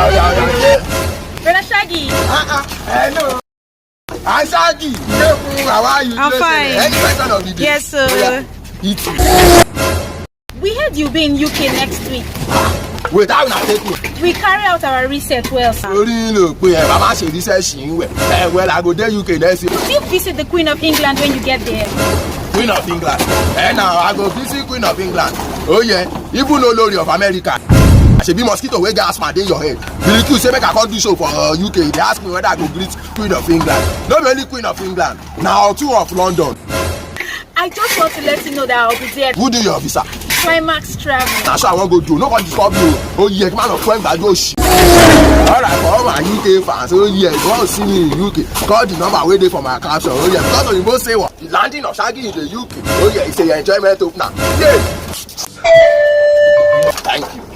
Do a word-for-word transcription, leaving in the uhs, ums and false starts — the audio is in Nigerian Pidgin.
Brother Shaggy. Ah, ah, hello. Shaggy, how are you? I'm fine. Any question of the day? Yes, sir. Oya, eat. We heard you'll be in U K next week. Wait, how una take me? We carry out our research well, sir. Orí ló pé ẹ bá má ṣe research yín wẹ̀. Eh, well, I go dey U K next year. Will you visit the Queen of England when you get there? Queen of England. Eh, now I go visit Queen of England. Oh yeah, even Olori of America. Ṣebí mosquito wey get asthma dey your head. Biliki say make I come do show for uh, U K. They ask me whether I go greet Queen of England. No be only Queen of England. Na Otu of London. I just want to let you know that I'll be there. Who do your visa? Climax Travel. Na so I wan go do. No come disturb me. Oh yeah, man of twenty gbadu oshi. All right, for all my U K fans, oh yeah, if you wan see me in U K, call the number wey dey for my caption. Oh yeah, because Oyinbo say what? The landing of Shaggy in the U K. Oh yeah, it's a enjoyment opener. Yeah. Thank you.